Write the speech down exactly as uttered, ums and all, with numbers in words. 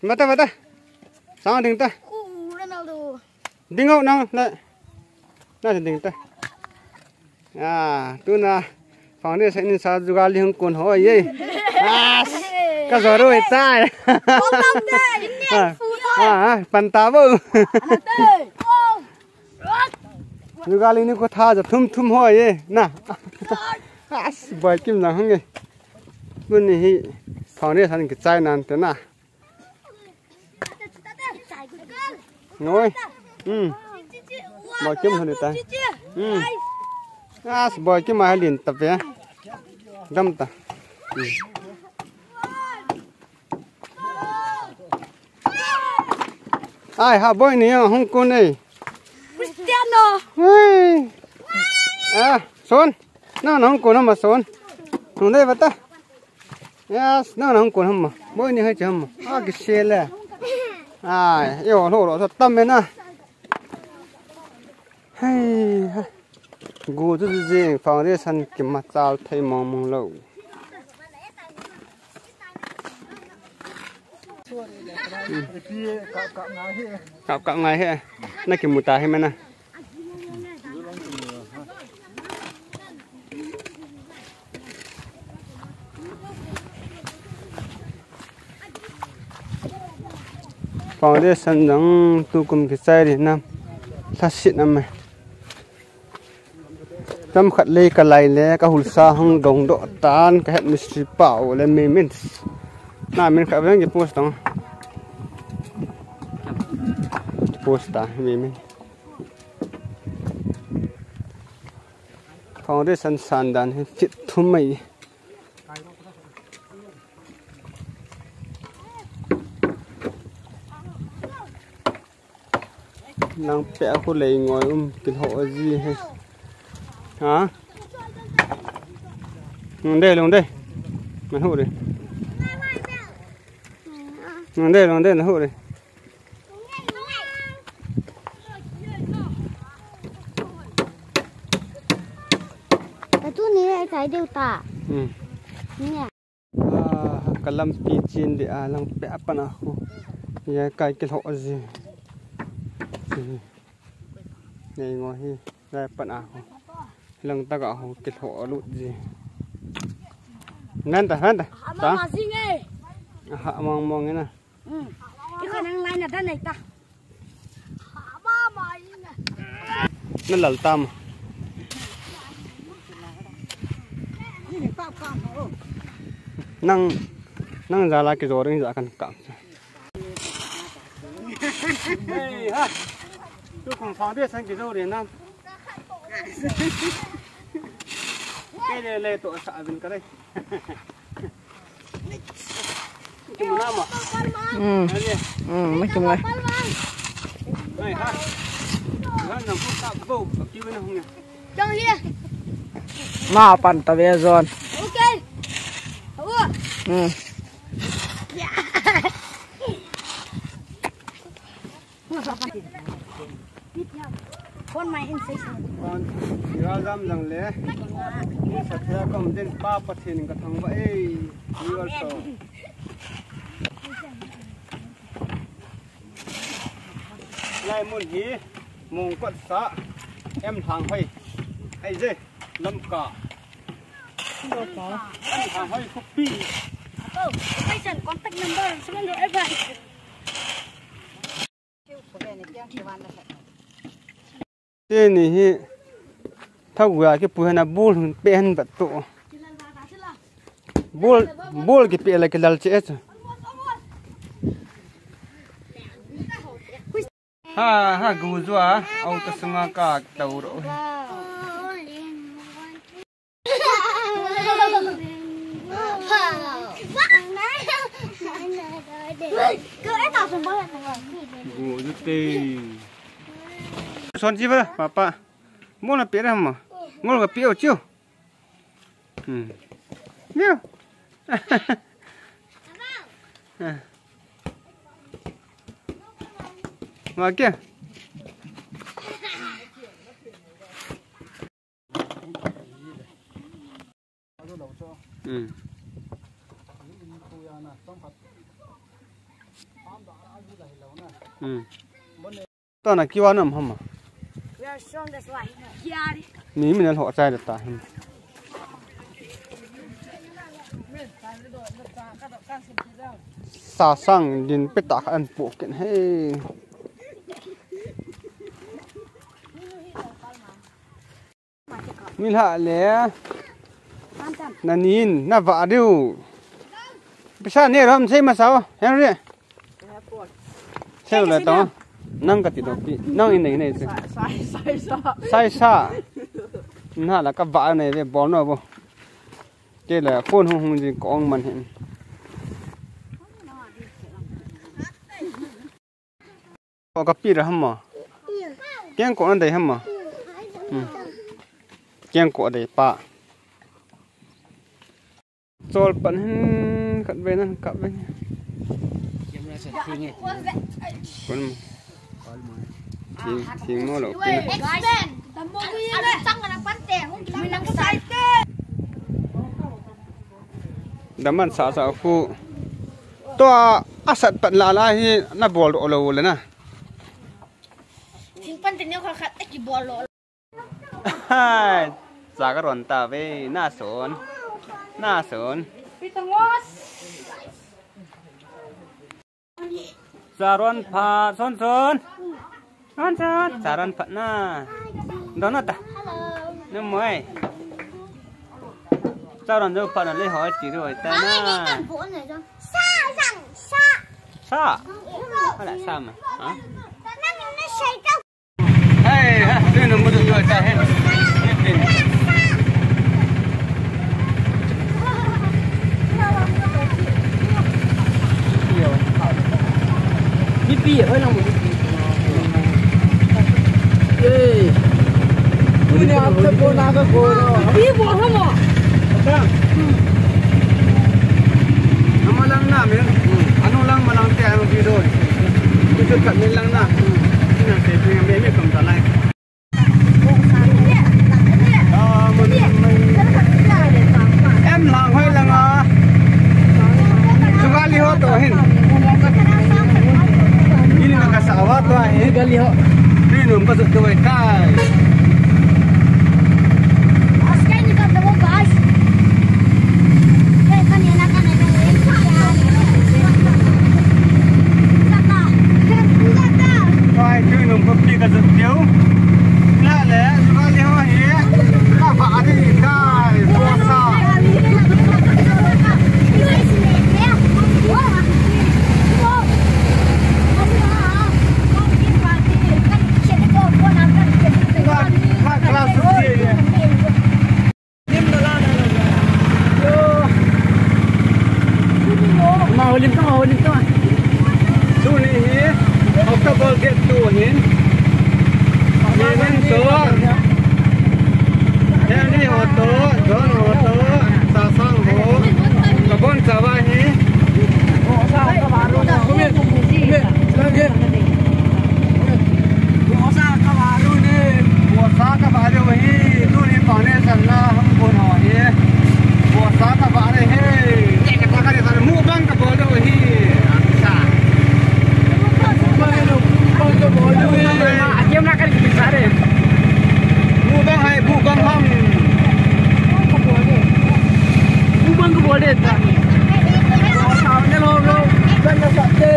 Mata, mata. Sang ding ta. Ooh, Ronaldo. Ding out nang, na. Na ding ta. Ah, tuna foundation in sa jugali hung kun ho ye. Ah, ka zoro e tai. Ah, ah, ah, pan ta bo. Jugali ni ko tha ja thum thum ho ye. Na. Ah, boy kim na hung ye. Mun ni hi foundation ki chai nan te na. Ngoi. Hmm. Boy kim hon ta. Hmm. As boy kim ma halin ta pe. Dam ta. Hmm. Ai ha boy ni hung kun ei. Cristiano. Hey. Ah, son. Na na hung kun ma son. Hung dei bata. Yes, nang nang kon hamma. Boy ni hai che hamma. Ah, ki sele. Ai, yo lo lo so tam me na. Hai. Gu chu chu jing foundation ki ma chal thei mong mong lo. Kap kap ngai he. Na ki muta he me na. Foundation jong tukum kichai ri na. Lhasit na me. Tam khat lei ka lai le ka hulsa hung dong doh tan ka head mistri pa u le mi min. Na min kha veng ki post tong. Post ta mi min. Foundation san dan hi fit thum mai. Nang pe a khu lei ngoi um kilho ji he. Ha? Nang de, nang de. Man hu de. Nang de, nang de, nang hu de. Ka tu ni le chai deu ta. Hmm. Ni. Ah, ka lampi chin de a lang pe a pan a khu. Ya kai kilho ji. Nei ngo hi, ya pan a khu. Lang ta ka khu kilho lut ji. Ngan ta, ngan ta. Ama ta. Ma jing e. Aha, mong mong na. Hmm. Iko nang lai na dan nei ta. Na lal tam. Nang, nang jala kijo ring ja kan kam. Hey, ha. Tu kong foundation kijo ring nam. Kei le le to sa avin ka le. Kim na ma. Hmm. Ani. Hmm, ma kim lai. Ai ha. Ran na bu ta bu, ki na hung ya. Jong hi. Ma pan ta ve jon. Okay. Awo. Hmm. Kon mai in sei sei. Kon, Lalgam jang le. Satya kom din pa Pathen ka thangvah e. You also. Lai mun hi, mong kot sa, em hang hoi. Ai je, Lamka. Em hang hoi khopi. Oh, patient contact number, seven zero eight five. Teni hi thagua kipu hena bul pe hen bat tu. Bul, bul kipe la kilal che chu. Ha, ha, gu jua, au ta sunga ka tau ro. Gu ju te. Son ji ba, papa. Mo na pe ra ma. Ngol ka pe o chiu. Hmm. Miau. Wa kia. Hmm. Hmm. Tona kiwa nam hama. We are strongest one. Yari. Ni min al ho chai ta him. Sa sang din peta kha an pu ken he. Ni la le. Nanin, na va diu. Pisa ne rom sei ma sao, Henry. Sei le to. Nang ka ti do pi. Nang in nei nei se. Sai, sai, sai. Sai sa. Na la ka va nei ve bol no bo. Ke la phone hung hung jing kong man hin. Ko ka pi ra hama. Keng ko na dei hama. Hmm. Keng ko dei pa. Chol pan hin khat ve nan kap ve. Kun thing, thing mo lo pin. Daman sa sa khu. To a, a sat pat la la hi na bol do lo le na. Thing pan te neo kha khat a ki bol lo. Hai, sa ka ron ta ve, na son. Na son. Pi ta ngos. Sa ron pha, son son. Son son, sa ron pha na. Don na ta. Hello. Na moi. Sa ron jo pha na le hoi ti ro ta na. Sa, sa, sa. Sa. Hala sa ma. Ha? Hey, ha, tu nombor tu tu ta hai. Bipi, hoi lang bipi. Hey. Tuni aap se phone aa gaya. Bipi bol hamo. Ama lang na, men. Anu lang malang te, anu video. Itu kat men lang na. Ina se, ina me, me, kam ta lai. Em lang hoi lang a. Sugali ho to hin. Ini na kasawa to ahi. Sugali ho. Ini nung pa to kai. Kai, tu nung pa pi ka to tiu. Na le, sugali ho hi. Ka ba adi kai. Puasa. Ma, holim to, holim to. Tuni hi, October date two hin. Yemen to. Henry ho to, John ho to, Sasang ho. Kabon chava hi. Bosa ka ba diu hi, tuni foundation la hung bon ho hi. Bosa ka ba re hi. Ye ka ta ka re sa mukbang ka bol diu hi. Sa. Mukbang ka bol diu hi. A game na ka re sa re. Mukbang hai, mukbang ham. Mukbang ka bol de ta. Bosa ne lo lo. Kan na sa te.